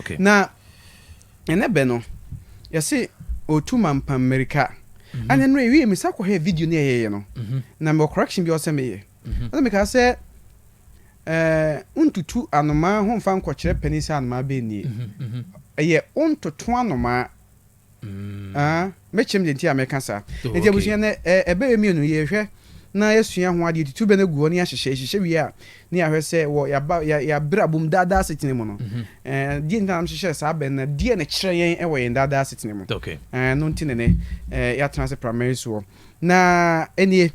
Okay. Na ɛnɛ bɛ no, yɛse ɔtu mampam mmirika. Ɛna nnora yɛwie mesa kɔhwɛɛ video no yɛyɛeɛ no, na mewɔ correction bi a ɔsɛ meyɛ. Ɛna mekaa sɛ, ɛɛ, wontutu anomaa ho mfa nkɔkyerɛ panin sɛ anomaa bɛn nie. Ɛyɛ wontoto anomaa. Ah, mɛkyerɛ mu deɛ nti a mɛka saa. Oh, Nti okay. abusua no, ɛbɛyɛ mmienu, yɛhwɛ na yɛsua ho adeɛ, tutu bɛ no agu hɔ na yɛahyehyɛ, yɛhyehyɛ wie a, na yɛahwɛ sɛ wɔ yɛaba, yɛ, yɛabrabɔ mu daadaa asetena mu no, Mhm. eh, deɛ nti na hyehyɛ saa bɛ no, na deɛ na ɛkyerɛ yɛn wɔ yɛn daadaa asetena mu. Okay. Eh, no nti na nɛ, eh, yɛatena ase primary soɔ. Na ɛnie,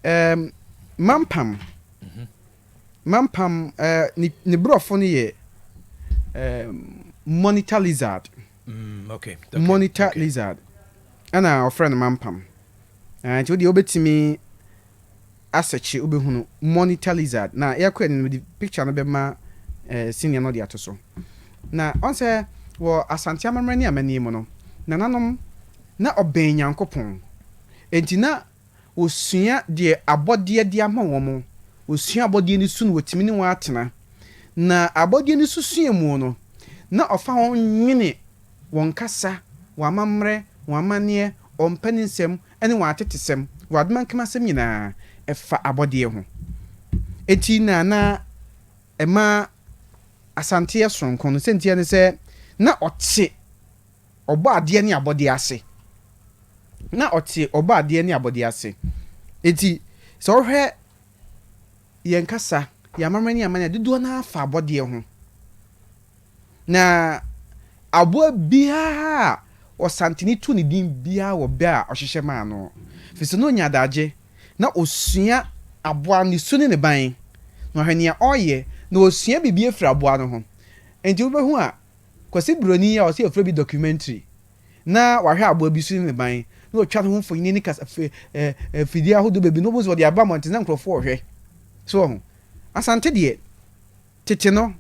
um, mampam, mampam, eh, ne, ne borɔfo no yɛ, um, monitor lizard. Mm, okay. Monitor okay. lizard ɛna ɔfrɛ no mampam. Nti wodeɛ wobɛtumi asɛkye wobɛhunu monitor lizard na yɛkɔ anim no mede picture no bɛma eh, senior no de ato so. Na ɔn sɛ wɔ Asante amammerɛ ne amannie mu no, nananom na ɔbɛn Nyankopɔn. Enti na wɔsua deɛ abɔdeɛ de ama wɔn, wɔsua abɔdeɛ no su na wɔtumi ne wɔn atena. Na abɔdeɛ no su sua mu no, na ɔfa wɔn nwene wɔn kasa, wɔn amammerɛ, wɔn amanneɛ, wɔn mpaninsɛm ne wɔn atetesɛm, wɔn adomankemasɛm nyinaa, ɛfa abɔdeɛ ho. Enti na na ɛma Asante yɛ soronko no. Sɛntia ne sɛ, na ɔte Ɔbɔadeɛ ne abɔdeɛ ase. Na ɔte Ɔbɔadeɛ ne abɔdeɛ ase. Enti sɛ wohwɛ yɛn kasa, yɛn amammerɛ ne amanneɛ a, dodoɔ no ara fa abɔdeɛ ho. Na aboa biara a Ɔsantene to ne din biara wɔ bɛ a ɔhyehyɛ maa no. Firi sɛ na ɔnya adagye na ɔsua aboa no ne su ne ne ban, na ɔhwɛ nea ɔreyɛ, na ɔsua biribi afiri aboa no ho. Enti wobɛhu a, Kwasi Broni a ɔsɛ yɛfrɛ bi documentary na wahwɛ aboa bi su ne ne ban na watwa ne ho mfonini ne kasa fe eh, afidie ahodoɔ baabi na wobɛhu sɛ wɔde aba mmɔnten na nkurɔfoɔ rehwɛ. So wɔ ho? Asante deɛ, tete no,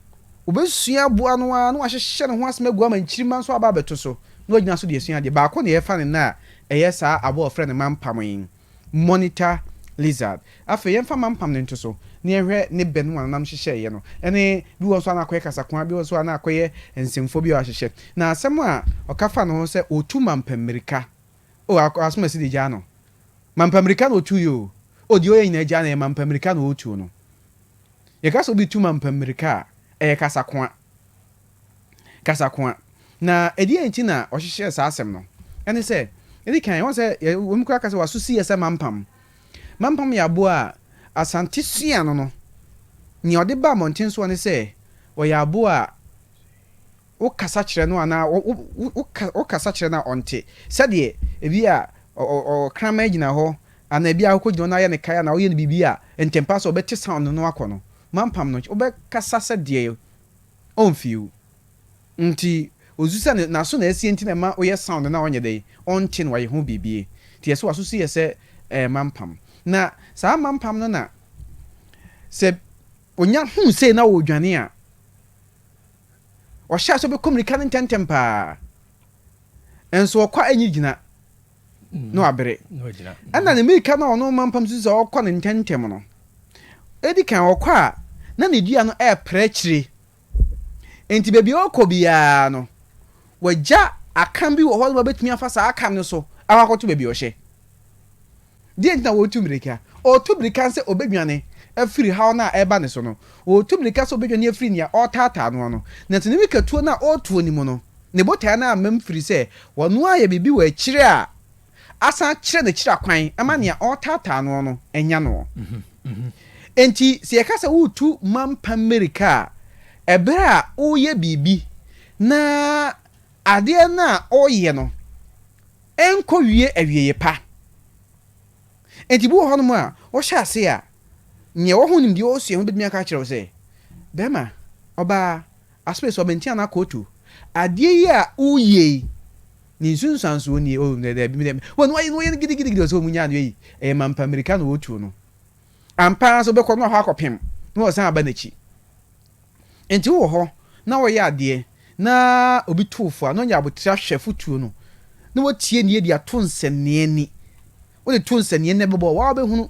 wɔbɛsua aboa no ara na wahyehyɛ ne ho asɛm agu ama nkyirimma nso aba abɛto so na wagyina so de asua adeɛ. Baako na yɛfa no nnɛ a ɛyɛ saa aboa a wɔfrɛ no mampam yi. Monitor lizard. Afei yɛmfa mampam no nto so na yɛnhwɛ ne bɛ no a nanam hyehyɛeɛ no. Ɛne bi wɔ nso a na akɔyɛ kasakoa, bi wɔ nso a na akɔyɛ nsɛmfua bi a wɔahyehyɛ. Na asɛm a ɔka fa ne ho sɛ ɔtu mampam mmirika. O, asomasi de gyaa no. Mampam mmirika na ɔtuiɛ o. O, deɛ ɔyɛ nyinaa gyaa no, ɛyɛ mampam mmirika na ɔretuo no. Yɛka sɛ obi tu mampam mmirika a, ɛyɛ kasakoa. Kasakoa. Na ɛdeɛn nti na ɔhyehyɛɛ saa asɛm no? Ɛne sɛ, ɛdi kan, wɔn sɛ, wɔn koraa ka sɛ waso si yɛ sɛ mampam. Mampam yɛ aboa a Asante sua no no, nea ɔde ba mmɔnten soɔ ne sɛ, ɔyɛ aboa a wokasa kyerɛ no anaa wokasa kyerɛ no a ɔnte. Sɛdeɛ ebi a ɔkraman gyina hɔ anaa ebi a wokɔgyina hɔ na ayɛ no kae anaa woyɛ no biribi a, ntɛmpa sɛ ɔbɛte sound no akɔ no. Mampam no, wobɛkasa sɛdeɛ ɔmfew. Nti osu sɛ ne n'aso na asie nti na ɛma oyɛ sound no a ɔnyɛ dɛn ɔnte no wayɛ ho biribi. Nti yɛse w'aso si yɛ sɛ ɛɛ mampam. Na saa mampam no na sɛ onya hu sei na ɔredwane a ɔhyɛ ase ɔbɛkɔ mirika no ntɛntɛm paa. Nso ɔkɔ a ɛnyi gyina na wabere. Ɛna ne mirika no a ɔno mampam susu sɛ ɔrekɔ no ntɛntɛm no, edi kan ɔkɔ a na ne dua no ɛrepra akyire. Enti baabi a ɔrekɔ biara no, wagya akam bi wɔ hɔ a wabɛtumi afa saa akam no so akɔ akɔto baabi a ɔhyɛ. Deɛ nti na ɔretu mmirika? Ɔretu mmirika sɛ ɔbɛdwane afiri haw no a ɛreba ne so no. Ɔretu mmirika sɛ ɔbɛdwane afiri nea ɔretaataa noɔ no. Nanso ne mmirikatuo no a ɔretuo no mu no, ne botaeɛ no amma mu firi sɛ ɔno ara yɛ biribi wɔ akyire a asan akyerɛ n'akyiri akwan ama nea ɔretaataa noɔ no anya noɔ. Enti sɛ yɛka sɛ woretu mampa mmirika a, ɛberɛ a woreyɛ biribi na adeɛ no a woreyɛ no ɛnkɔwie awieeɛ pa. Enti bi wɔ hɔnom a, wohyɛ ase a, nea ɛwɔ ho nimdeɛ ɔsua ho bɛtumi aka akyerɛ wo sɛ, bɛrima, ɔbaa, asopesi, ɔbɛnten anaa kootu, adeɛ yi a woreyɛ yi, ne nsunsuansoɔ nie, oh, daabi, me deɛ, wɔn wɔyɛ no wɔyɛ no gidigidigidi, ɔsɛ wɔn nyaa no ei, ɛyɛ mampa mmirika na wɔretuo no. Ampa ara nso wobɛkɔ na wahɔ akɔpem na wɔsan aba n'akyi. Enti wowɔ hɔ na wɔyɛ adeɛ na obi tu wo fo a, na ɔnya abotire ahwɛ afotuo no na watie ne yie de ato nsɛnneɛ ani. Wode to nsɛnneɛ ani na ɛbɛbɔ wo a, wobɛhunu.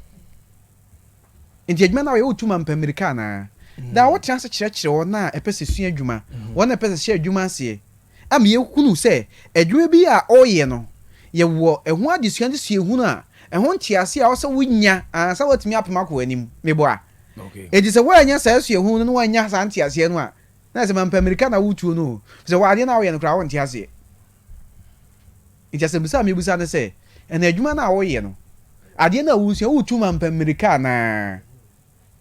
Enti adwuma no a wɔyɛ wotu ma mpɛ mmirika anaa? Daa wotena ase kyerɛkyerɛ wɔn a ɛpɛ sɛ sua adwuma, wɔn a ɛpɛ sɛ hyɛ adwuma aseɛ, ama yɛhunu sɛ adwuma bi a ɔreyɛ no, yɛwɔ ɛho adesua ne suahunu a ɛho nteaseɛ a ɛwɔ sɛ wonya ansa woatumi apem akɔ w'anim. Meboa? Enti sɛ woannya saa suahunu no na woannya saa nteaseɛ no a, na ɛsɛ mampɛ mmirika na wotuo no o, efisɛ wɔ adeɛ no a woyɛ no koraa wonte aseɛ. Enti asɛmmisa a mebisa ne sɛ, ɛnna adwuma no a woyɛ no, adeɛ no a wosua, wotu mampɛ mmirika anaa?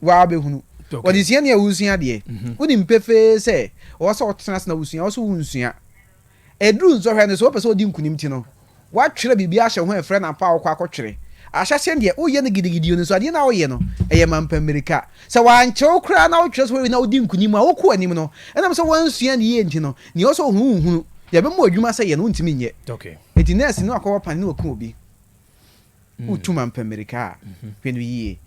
Woara bɛhunu. Wɔde sua nea wosua deɛ, wonim pefee sɛ ɛwɔ sɛ wotena ase na wosua, ɛwɔ sɛ wonsua. Ɛduru nsɔhwɛ no, sɛ wopɛ sɛ wodi nkonim nti no, woatwerɛ biribi ahyɛ wo ho a ɛfrɛ no ampa a wokɔ akɔtwerɛ. Ahyɛaseɛ no deɛ, woyɛ no gidigidi o, nanso adeɛ no a woyɛ no, ɛyɛ mampammirika. Sɛ wɔankyerɛ wo koraa na wotwerɛ sɛ woawie na wodi nkonim a, wokɔ anim no, ɛnam sɛ woansua no yie nti no, nea ɛwɔ sɛ wohunu, wonhunu. Deɛ ɛbɛma wo adwuma sɛ yɛ no, wontumi nyɛ. Enti nɛɛse no akɔwɔ pane na waku obi. Wotu mampammirika a, hwɛ no yie.